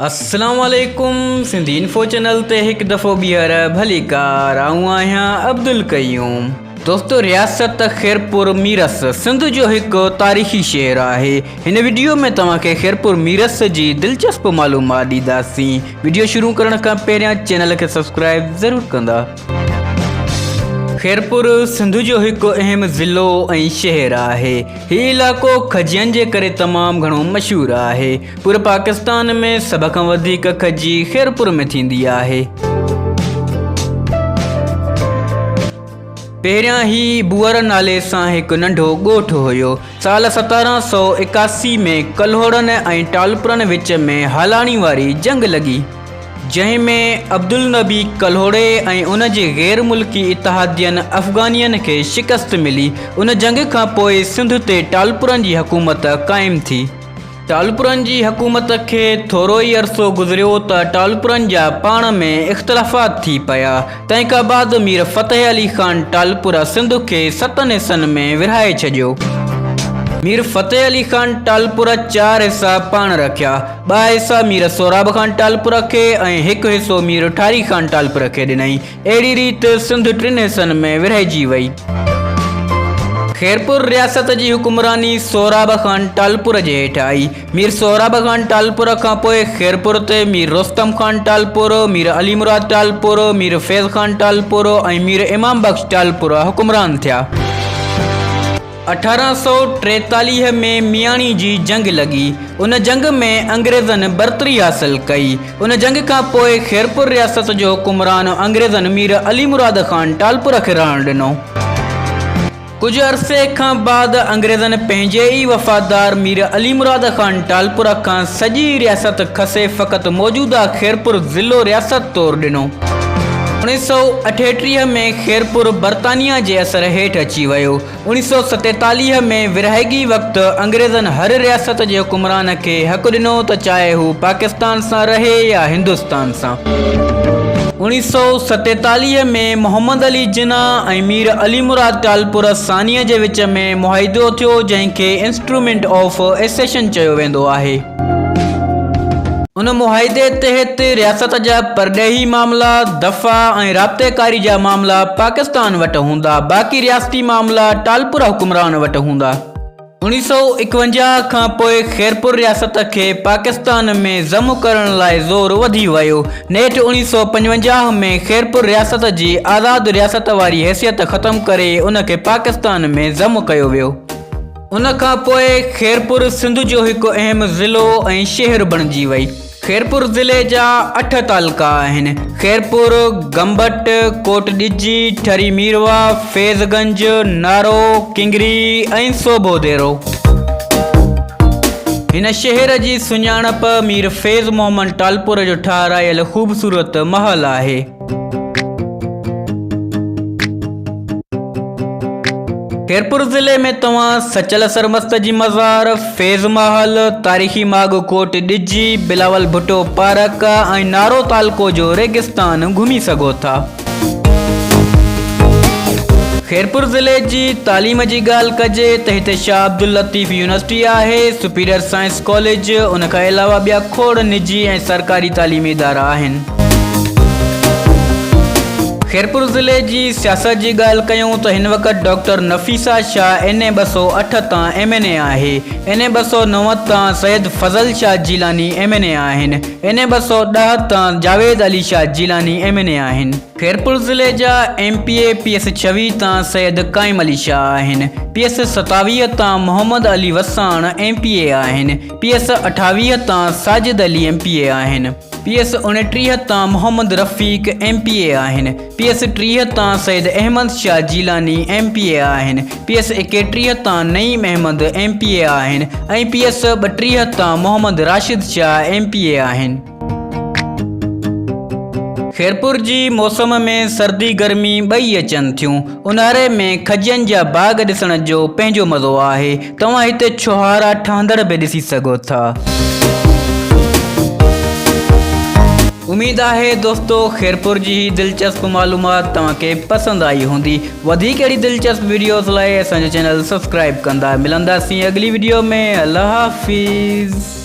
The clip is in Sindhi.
السلام عليڪم سنڌي انفو چينل تي هڪ دفعو ٻيهر ڀليڪار آئون آهيان عبدالقيوم. دوستو رياست خيرپور ميرس سنڌ جو هڪ تاريخي شهر آهي هن وڊيو ۾ توهان کي خيرپور ميرس جي دلچسپ معلومات ڏينداسين وڊيو شروع ڪرڻ کان پهريان چينل کي سبسڪرائب ضرور ڪندا. خيرپور سنڌ جو هڪ اهم ضلعو ۽ شهر آهي. هي علائقو کجين جي ڪري تمام گهڻو مشهور آهي. پوري پاڪستان ۾ سڀ کان وڌيڪ کجي خيرپور ۾ ٿيندي آهي. پهريان هي بوئر نالي سان هڪ ننڍو ڳوٺ هيو. سال 1781 ۾ ڪلهوڙن ۽ ٽالپرن وچ ۾ هالاڻي واري جنگ لڳي. جنهن ۾ عبدالنبي ڪلهوڙي ۽ ان جي غير ملڪي اتحادين افغانين کي شڪست ملي. ان جنگ کان پوء سنڌ تي ٽالپرن جي حڪومت قائم ٿي. ٽالپرن جي حڪومت کي ٿورو ئي عرصو گذريو ته ٽالپرن جا پاڻ ۾ اختلافات ٿي پيا. تنهن کان بعد مير فتح علي خان ٽالپر سنڌ کي ستن حصن ۾ ورهائي ڇڏيو. مير فتح علي خان ٽالپر چار حصا پاڻ رکيا. ٻه حصا مير سهراب خان ٽالپر کي ۽ هڪ حصو مير ٺاري خان ٽالپر کي ڏنائين. اهڙي ريت سنڌ ٽن حصن ۾ ورهائجي وئي. خيرپور رياست جي حڪمراني سهراب خان ٽالپر جي هيٺ آئي. مير سهراب خان ٽالپر کان پوء خيرپور تي مير رستم خان ٽالپر، مير علي مراد ٽالپر، مير فيض خان ٽالپر ۽ مير امام بخش ٽالپر حڪمران ٿيا. 1843 ۾ مياڻي جي جنگ لڳي. ان جنگ ۾ انگريزن برتري حاصل ڪئي. ان جنگ کان پوء خيرپور رياست جو حڪمران انگريزن مير علي مراد خان ٽالپر کي رهڻ ڏنو. ڪجهه عرصي کان بعد انگريزن پنهنجي ئي وفادار مير علي مراد خان ٽالپر کان سڄي رياست کسي فقط موجوده خيرپور ضلعو رياست طور ڏنو. 1938 ۾ خيرپور برطانيه جي اثر هيٺ اچي ويو. 1947 ۾ ورهاڱي وقت انگريزن هر رياست جي حڪمران کي حق ڏنو ته چاهي هو پاڪستان سان رهي يا هندستان سان. 1947 ۾ محمد علي جناح ۽ مير علي مراد ٽالپر ثانيء جي وچ ۾ معاهدو ٿيو جنهن کي انسٽرومينٽ آف ايسيشن چيو ويندو آهي. ان معاهدي تحت رياست جا پرڏيهي معاملا، دفاع ۽ رابطيڪاري جا معاملا پاڪستان وٽ هوندا باقي رياستي معاملا ٽالپر حڪمران وٽ هوندا. 1951 کان پوء خيرپور رياست کي پاڪستان ۾ ضم ڪرڻ لاء زور وڌي ويو. نيٺ 1955 ۾ خيرپور رياست جي آزاد رياست واري حيثيت ختم ڪري ان کي پاڪستان ۾ ضم ڪيو ويو. ان کان پوء خيرپور سنڌ جو هڪ اهم ضلعو ۽ شهر بڻجي وئي. خيرپور ضلعي جا اٺ تعلقا آهن، خيرپور، گمبٽ، ڪوٽ ڏجي، ٺري ميرواهه، فيض گنج، نارو، ڪنگري ۽ سوڀو ديرو. هن شهر جي سڃاڻپ مير فيض محمد ٽالپر جو ٺهرايل خوبصورت محل آهي. خيرپور ضلعي ۾ توهان سچل سرمست جي مزار، فيض محل، تاريخي ماڳ ڪوٽ ڏجي، بلاول ڀٽو پارڪ ۽ نارو تعلقو جو ريگستان گهمي سگهو ٿا. خيرپور ضلعي جي تعليم جي ڳالهه ڪجي ته هتي شاهه عبداللطيف يونيورسٽي آهي، سپيريئر سائنس ڪاليج، ان کان علاوه ٻيا کوڙ نجي ۽ سرڪاري تعليمي ادارا آهن. خيرپور ضلعي جي سياست جي ڳالهه ڪيون ته هن وقت ڊاڪٽر نفيسه شاهه اين اي 208 تان ايم اين اي آهي، اين اي 209 تان سيد فضل شاهه جيلاني ايم اين اي آهن، اين اي 210 تان جاويد علي شاهه جيلاني ايم اين اي آهن. خيرپور ضلعي جا M P A P S 26 تان سيد قائم علي شاهه آهن، پي ايس 27 تان Muhammad Ali Wassan M P A آهن، پي ايس 28 تان ساجد علي ايم پي اي آهن. پي ايس 29 تان Muhammad Rafiq M P A آهن، پي ايس 30 تان Syed Ahmed Shah Jilani M P A آهن، پي ايس 31 تان نعيم احمد ايم پي اي آهن ۽ پي ايس 32 تان Muhammad Rashid Shah M P A آهن. خيرپور جي موسم ۾ سردي گرمي ٻئي اچن ٿيون. اونهاري ۾ کجين جا باغ ڏسڻ جو پنهنجو مزو آهي. توهان هتي ڇوهارا ٺهندڙ به ڏسي سگهو ٿا. اميد آهي دوستو خيرپور جي هي دلچسپ معلومات توهان کي پسند آئي هوندي. وڌيڪ اهڙي دلچسپ وڊيوز لاء اسان جو چينل سبسڪرائب ڪندا. ملنداسين اڳلي وڊيو ۾ الله حافظ.